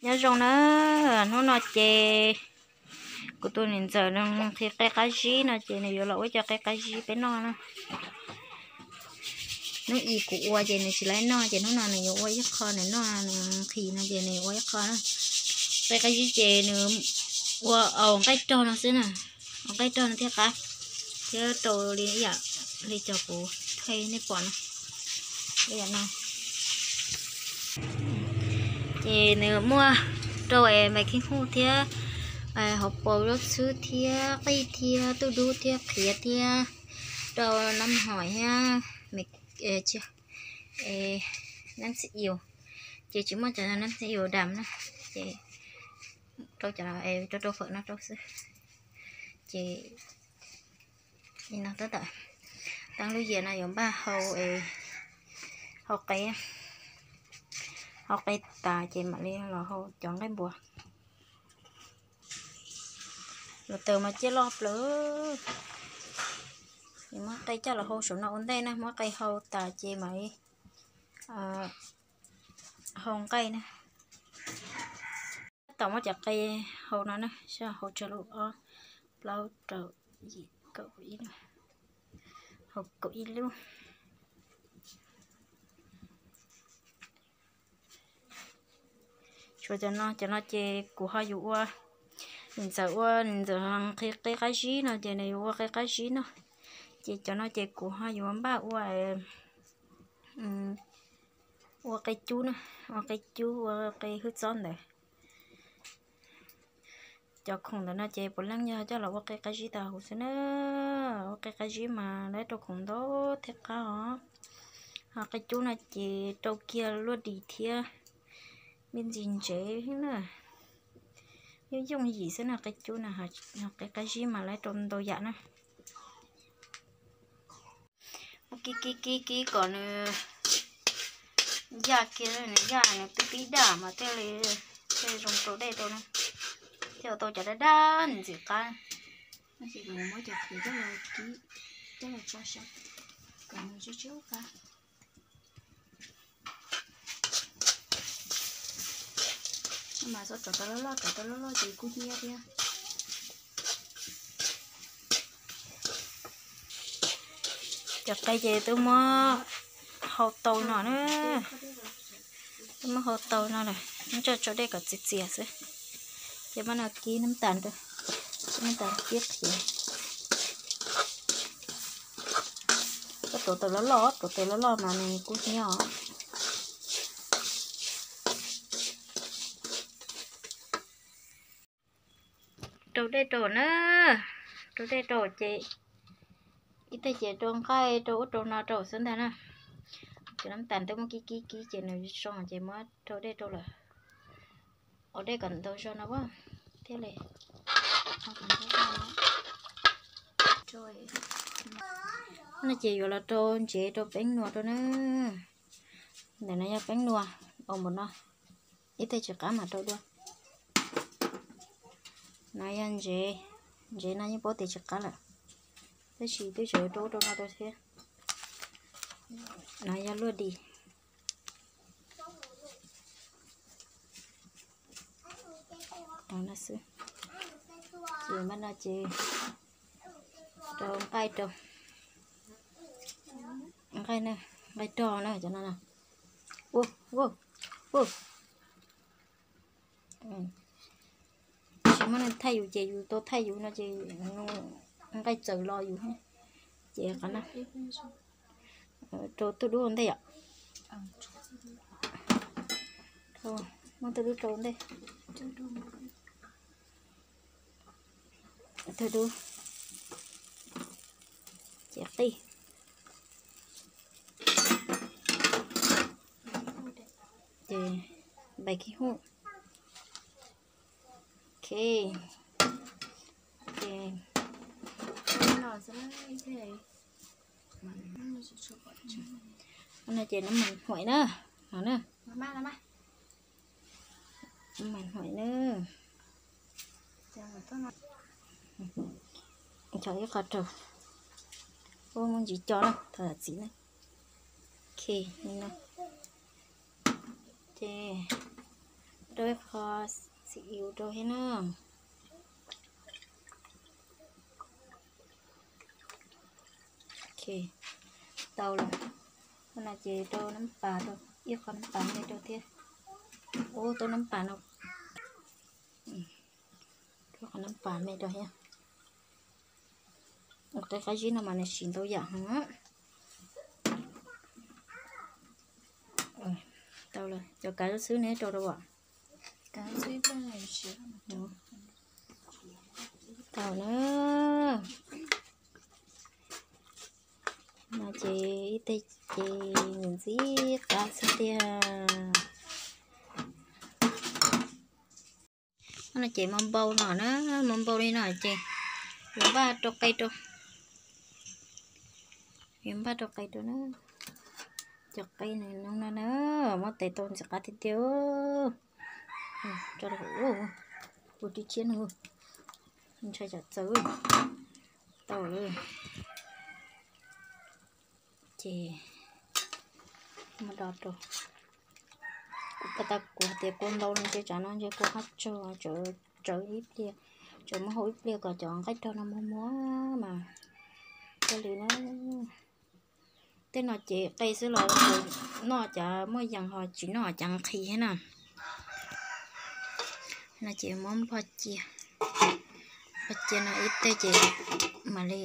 Nyob zoo na, hnub no ces kuv tus niam ntxawm nws nqhis qe qab zib no ces nws yuav los ua cov qe qab zib peb noj na. Hnub i kuv ua ces nws tsis laib noj ces hnub no nws yuav ua ib qho nws noj, nws nqhis no ces nws yuav ua ib qho na. Qe qab zib ces nws ua aus nqaij rog no xwb na, aus nqaij rog no thiaj qab, thiab rau li ib yam li cov kuv thaij nej pom no, ib yam no. Ces nws muaj rau es mas khib huj thiab hauv paus zaub txhwb thiab qij thiab tuj dub thiab qhiav thiab rau nab hoim thiab nab ntxim yus, ces tsis muaj cov nab ntxim yus dam na, ces rau cov rau rau fawm no rau xwb. Ces no tab tom teeb lub yias no yuav npaj hau, hau qe, hau qe tas ces mam li los hau cov nqaij npua. Los taws mas ciaj loj plaws. Muab qe coj los hau saum no ua ntej na, muab qe hau tas ces mam li hau nqaij na. Tab tom muab cov qe hau no na, sij hau tsawg lub, ob, plaub, rau, yim, kaum ib, hau kaum ib lub. Tshuav cov no, cov no ces kuv ho yuav ua, niam ntxawm ua, niam ntxawm nqhis qe qab zib no ces nws yuav ua qe qab zib no. Ces cov no ces kuv ho yuav npaj ua, ua qe cub na, ua qe cub, ua qe hwj txob ntawd. Cov khoom ntawd no ces puav leej yog coj los ua qe qab zib tag huv xwb na. Ua qe qab zib mas lawv rau khoom ntau thiab qab os. Ho qe cub no ces rau kiag luaj dis thiab me ntsis ntsev na. Yooj yooj yim xwb no qe cub no, qe qab zib mas lawv rau ntau yam na. Muab kib kib kib kib kom nws yaj kiag, nws yaj nws twb pib daj mas thiaj li, thiaj zoo rau dej rau na. Thiaj ua tau cov daj daj ntxim qab. Muab cov qhiav coj los kib, coj los tso saum kom nws tsw tsw qab. Mas txhob rau tau loj loj, rau tau loj loj ces kuj hnyiab thiab. Cov qe ces twb muab hau tau no na, twb muab hau tau no lawm, muab tso tsau dej kom txias txias xwb. Ces muab no kib nab tas rau, nab tas kib qhiav. Koj rau tau loj loj, rau tau loj loj mas nws kuj hnyiab os. Rau dej rau na, rau dej rau ces ib teg ces rau nqaij rau ub rau no rau xwb ntag na. Ces nab tas twb muab kib kib kib ces nws zoo ces muab rau dej rau lawm. Ua dej kom ntau zog no thiaj li. No ces yuav los rau ntsev rau peeb nua rau na. Ntawm no yog peeb nua, ua npaum no, ib teg tsis qab mas rau dua. No yog ntsev, ntsev no yeej paub tias tsis qab lawm, tab sis twb tseem rau ub rau no rau thiab. No yog luaj dis. No xwb. Ces npaj no ces rau nqaij rau. Nqaij na, nqaij rog na cov no na. Ua, ua, ua. Tsis muaj neeg thaij yus ces yus tau thaij yus no ces nqaij txawm los yus. Ces qhov no rau tuj dub ua ntej yom. Muab tuj dub rau ua ntej. Tuj dub. Ces qij. Ces npais khib huj. Ok. Ces no ces nab mas huam na, no na. Nab mas huam na. Cov ib qho raug, ua me ntsis co na, thov zam txim na. Ok, li no. Ces Rau ib qho xim iv rau thiab na. Ok, tau lawm. Qhov no ces rau nab pas rau, ib qho nab pas me rau thiab. Ub, tau nab pas no, ib qho nab pas me rau thiab. Qe qab zib no mas nws siv ntau yam heev. Tau lawm, cov kav xwb neb rau rau as. Tau na. No ces ib teg ces ntxim qab xwb tiag. No ces mos npau no na, mos npau li no ces yuav npaj rau qe rau, yuav npaj rau qe rau na. Cov qe no na, muab tes tau ntxim qab tiag tiag. Ua ri chiab no, ntshai tsam txawv. Tau lawm. Ces muab do rau. Kuv pas tas kuv hais tias kua ntau no ces tsam no ntshe kua qab tsawg, tsawv ib pliag, tsawv muab hau ib pliag kom cov nqaij rog no muag muag mas thiaj li na. Tej no ces qe xwb los noj cas muaj yees, ho tsis noj cas nqhis thiab na. No ces muab npog cia, npog cia no ib teg ces mam li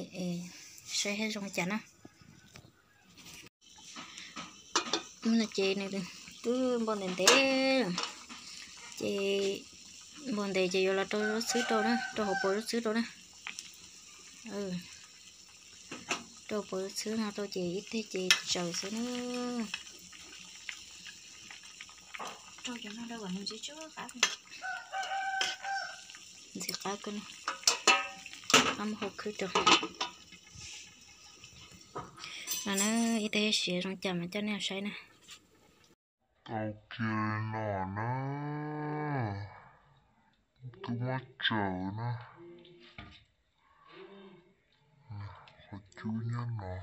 saib thiab zoo cas na. No ces nws twb npau ntev ntev, ces npau ntev ces yuav los rau zaub xwb rau na, rau hauv paus zaub xwb rau na. Rau hauv paus zaub xwb no rau ces ib teg ces tsaws xwb na. Ntxim qab kawg no, qab muab hau khwb rau. No na, ib teg siav zoo cas mas coj nej saib na. Tau kiag li no na, twb muab tsaws na. Qhov cub nyob no,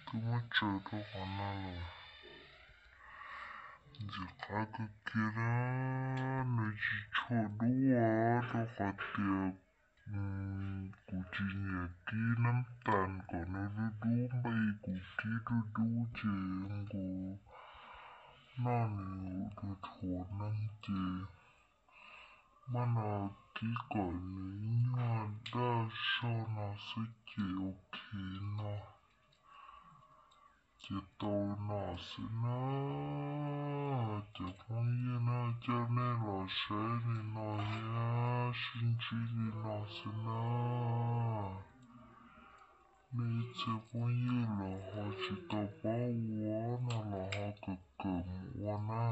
twb muab tsaws rau qhov no lawm. Ntxim qab kawg kiag na, nws tsis tshua dub rau qhov tias kuv tsis nyiam kib nab tas kom nws dub dub npaum kuv kib dub dub ces kuv noj nws dhuav neeg ces muab no kib kom nws ib nyuag daj zog no xwb ces ok no. Ces tau no xwb na, cov phooj ywg na, coj nej los saib li no thiab sib ntsib li no xwb na. Nej ib txhia phooj ywg los ho tsis tau paub ua no los ho kawm kawm mus ua na,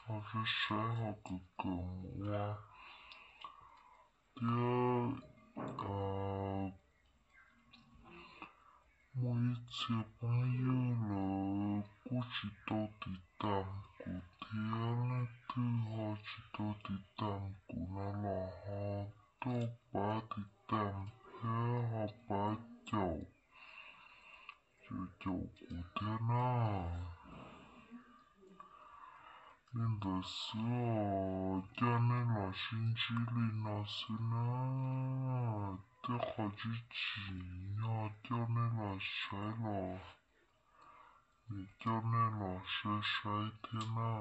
ho saib saib ho kawm kawm mus ua thiab. Muaj ib txhia phooj ywg lawv kuj tsis tau tiv tam kuv thiab, leej twg ho tsis tau tiv tam kuv no los ho tuaj pab tiv tam thiab ho pab caum, caum caum kuv thiab na. Li ntawd xwb os, coj nej los sib ntsib li no xwb na. Tej qhov tsis tsim nyog coj nej los saib los, nws coj nej los saib saib thiab na.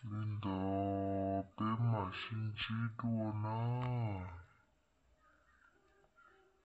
Li ntawd peb mam sib ntsib dua na.